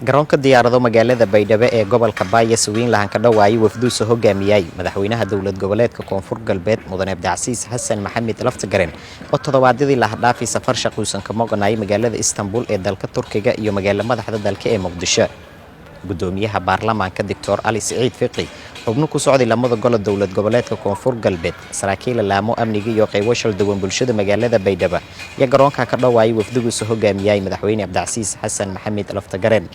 Garoonka diyaarado magaalada Baydhabo ee gobolka Baaya Suwiinlahan ka dhawaayay wafduusa hogaamiyay madaxweynaha dowlad goboleedka Koonfur Galbeed, Mudane Abdicasiis Xasan Maxamed Laftagareen, oo toddobaadyadii laha dhaafay safar shaquusan ka moqonayay magaalada Istanbul ee dalka Turkiga iyo magaalo madaxda dalka ee Muqdisho. Gudoomiyaha baarlamaanka, Doctor Ali Siciid Fiqi, xubno ku socday lamada golo dowlad goboleedka Koonfur Galbeed, saraakiil laamo amniga iyo qaybo shal duwan bulshada magaalada Baydhabo iyo garoonka ka dhawaayay wafdiguusa hogaamiyay madaxweyne Cabdicasiis Xasan Maxamed Laftagareen.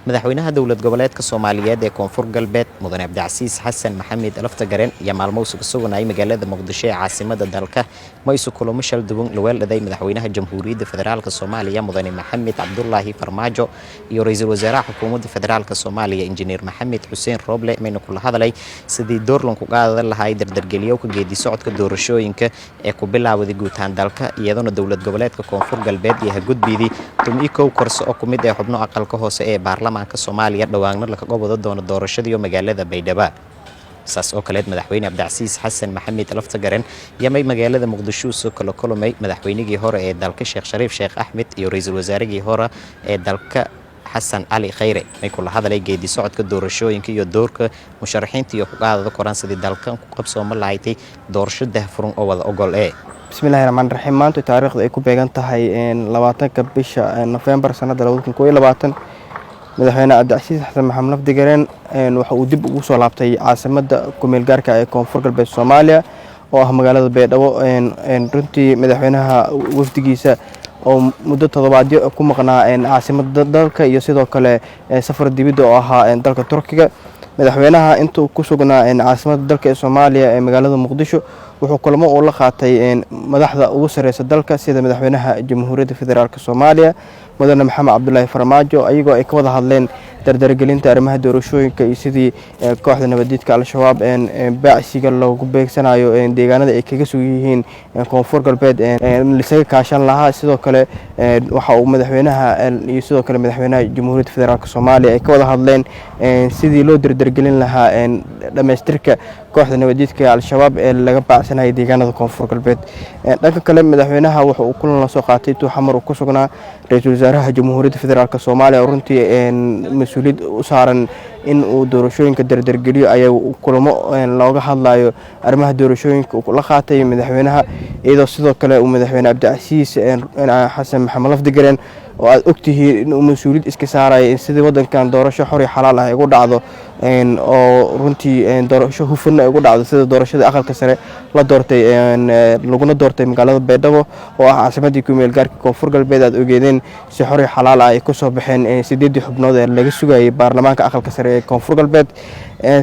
Madaxweynaha dowlad goboleedka Soomaaliyeed ee Koonfur Galbeed, Mudane Cabdicasiis Xasan Maxamed Laftagareen, iyo maalmo usuga suganayay magaalada Muqdisho ee caasimada dalka ma isu kulamo shal duwan laweeldhaday madaxweynaha Jamhuuriyadda Federaalk Soomaaliya, Mudane Maxamed Cabdulaahi Farmaajo, iyo ra-iisul wasaaraha xukuumadda Federaalk Soomaaliya, Injineer Maxamed Xuseen Rooble. Mayna kula hadalay sidii doorlan ku qaadan lahay dardargeliyowka geedi socodka doorashooyinka ee ku bilaawday guud ahaan dalka, iyadoona dowlad goboleedka Koonfur Galbeed iyo hagudbiidii 11 korso oo ku mid ee xubno aqalka hoose ee baarlamaanka Soomaaliya, dhowaanna lakaga wada doono doorashadiiyo magaalada Baydhabo. Saas oo kaleed, madaxweyne Cabdicasiis Xasan Maxamed Laftagaren yamay magaalada Muqdisho soo kala kulmay madaxweynigii hore ee dalka, Sheekh Shariif Sheekh Axmed, iyo ra-iisul wasaarigii hore ee dalka, Xasan Cali Khayre. May kula hadalay geedi socodka doorashooyinka iyo doorka musharaxiinta iyo kuqaadada koran sidii dalkan ku qabsooma lahaydtay doorasho dahfuran oo wada ogol ee. Bismillahi raxmaan raxiim. Maanta taariikhda ay ku beegan tahay 20-ka bisha Nofembar sanadda 2021, madaxweyne Cabdicasiis Xasan Maxamed Lafdigareen waxa uu dib ugu soo laabtay caasimadda kumeel gaarka ee Koonfur Galbeed Soomaaliya oo ah magaalada Baydhabo. Runtii madaxweynaha wafdigiisa oo muddo toddobaadyo ku maqnaa caasimadda dalka iyo sidoo kale safar dibidda oo ahaa dalka Turkiga, madaxweynaha intuu ku sugnaa caasimadda dalka ee Soomaaliya ee magaalada Muqdisho wuxuu kulamo uu la qaatay madaxda ugu sareysa dalka, sida madaxweynaha Jamhuuriyadda Federaalk Soomaaliya, Mudane Maxamed Cabdulaahi Farmaajo, ayagoo ay ka wada hadleen dardargelinta arrimaha doorashooyinka iyo sidii kooxda nabadiidka Al-Shabaab baacsiga loogu beegsanayo deegaanada ay kaga sugan yihiin Koonfur Galbeed lisaga kaashan lahaa. Sidoo kale waxa uu madaxweynaha iyo sidoo kale madaxweynaha Jamhuuriyadda Federaalk Soomaaliya ay ka wada hadleen sidii loo dardargelin lahaa dhamaystirka kooxda nabadiidka Al-Shabaab ee laga baacsanayay deegaanada Koonfur Galbeed. Dhanka kale, madaxweynaha wuxa uu kulan la soo qaatay tuu Xamar uu ku sugnaa ra-iisul wasaaraha Jamhuuriyadda Federaalk Soomaaliya, oo runtii mas-uuliyad u saaran in uu doorashooyinka dardargeliyo ayaa kulamo looga hadlayo arrimaha doorashooyinka la qaatay madaxweynaha, iyadoo sidoo kale uu madaxweyne Cabdicasiis Xasan Maxamed Lafdigareen, oo aad ogtihiin inuu mas-uuliyad iska saaraya in sidii wadankan doorasho xor iyo xalaal ah ay ugu dhacdo, oo runtii doorasho hufan ay ugu dhacdo, sida doorashadii aqalka sare la doortay laguna doortay magaalada Baydhabo oo ah caasimadii kumeel gaarka Koonfur Galbeed, aad ogeedeen si xor iyo xalaal ah ay kusoo baxeen sideedii xubnood ee laga sugayay baarlamaanka aqalka sare ee Koonfur Galbeed.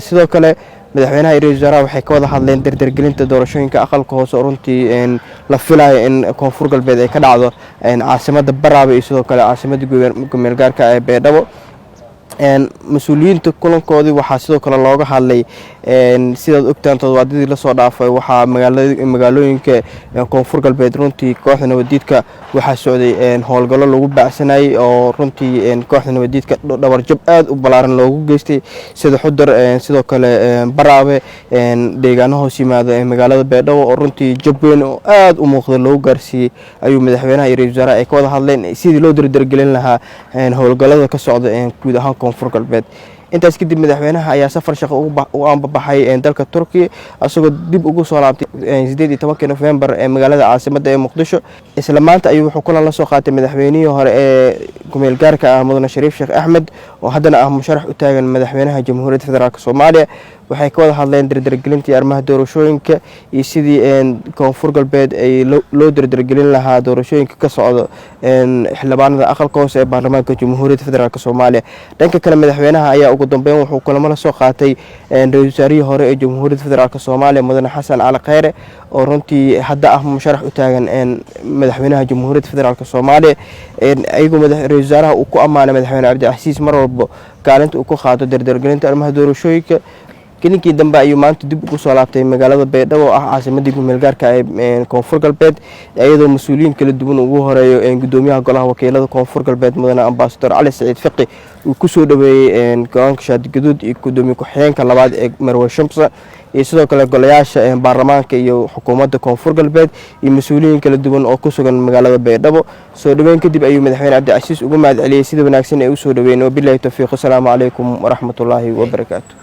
Sidoo kale madaxweynaha iyo ra-isul wasaaraha waxay ka wada hadleen dardargelinta doorashooyinka aqalka hoose, oo runtii la filayo in Koonfur Galbeed ay ka dhacdo caasimadda Baraaba iyo sidoo kale caasimadda kumeel gaarka ee Baydhabo. Mas-uuliyiinta kulankoodii waxaa sidoo kale looga hadlay, sidaad ogtaan, toddobaadadii lasoo dhaafay waxaa magaalooyinka Koonfur Galbeed runtii kooxda nabadiidka waxaa socday howlgallo lagu baacsanayay, oo runtii kooxda nabadiidka dhabarjab aad u ballaaran loogu geystay, sida Xudar, sidoo kale Baraabe, deegaano hoos yimaada magaalada Baydhabo, oo runtii jab weyn oo aad u muuqda loogu gaarsiiyey. Ayuu madaxweynaha iyo ra-isul wasaaraha ay ka wada hadleen sidii loo dardargelin lahaa howlgallada ka socda guud ahaan Koonfur Galbeed. Intaas kadib madaxweynaha ayaa safar shaqo u ambabaxay dalka Turkiya, isagoo dib ugu soo laabtay 18-kii Nofembar ee magaalada caasimadda ee Muqdisho. Isla maanta ayuu wuxuu kulan la soo qaatay madaxweynihii hore ee kumeel gaarka ah, Mudane Shariif Sheekh Axmed, oo haddana ah musharax u taagan madaxweynaha Jamhuuriyadda Federaalk Soomaaliya. Waxay ka wada hadleen dardargelintii arrimaha doorashooyinka iyo sidii Koonfur Galbeed ay loo dardargelin lahaa doorashooyinka ka socdo xildhibaanada aqalka hoose ee baarlamaanka Jamhuuriyadda Federaalk Soomaaliya. Dhanka kale, madaxweynaha ayaa ugu dambeyn wuxuu kulamo la soo qaatay ra-isul wasaarihii hore ee Jamhuuriyadda Federaalk Soomaaliya, Mudane Xasan Cali Kheyre, oo runtii hadda ah musharax u taagan madaxweynaha Jamhuuriyadda Federaalk Soomaaliya, ayagoo ra-isul wasaaraha uu ku ammaanay madaxweyne Cabdicasiis mar walbo kaalinta uu ku qaato dardargelinta arrimaha doorashooyinka. Gelinkii dambe ayuu maanta dib ugu soo laabtay magaalada Baydhabo oo ah caasimadii kumeel gaarka ee Koonfur Galbeed, iyadoo mas-uuliyiin kala duwan ugu horeeyo gudoomiyaha golaha wakiilada Koonfur Galbeed, Mudane Ambasador Cali Saciid Fiqi, uu kusoo dhaweeyey garoonka Shaati Gaduud, iyo gudoomiye ku-xigeenka labaad ee Marwe Shamsa. iyo sidoo kale golayaasha baarlamaanka iyo xukuumadda Koonfur Galbeed iyo mas-uuliyiin kala duwan oo ku sugan magaalada Baydhabo. Soo dhoweyn kadib ayuu madaxweyne Cabdicasiis ugu mahad celiyey sida wanaagsan ee usoo dhoweyn. Wabilahi towfiiq, asalaamu calaykum waraxmatullaahi wabarakaatu.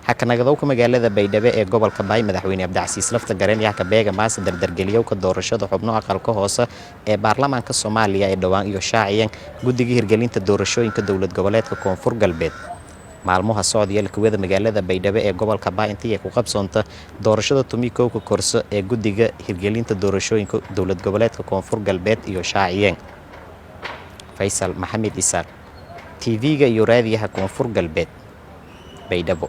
Xakanagadowka magaalada Baydhabo ee gobolka Baay madaxweyne Cabdicasiis Laftagareen yahka beega maase dardargeliyowka doorashada xubno aqalka hoose ee baarlamaanka Soomaaliya ee dhowaan iyo shaaciyeen guddiga hirgelinta doorashooyinka dowlad goboleedka Koonfur Galbeed. Maalmaha socdaya kuwada magaalada Baydhabo ee gobolka Baay intii ay ku qabsoonta doorashada 11-ka korso ee guddiga hirgelinta doorashooyinka dowlad goboleedka Koonfur Galbeed iyo shaaciyeen. Faysal Maxamed Isaaq, TV-ga iyo raadiyaha Koonfur Galbeed, Baydhabo.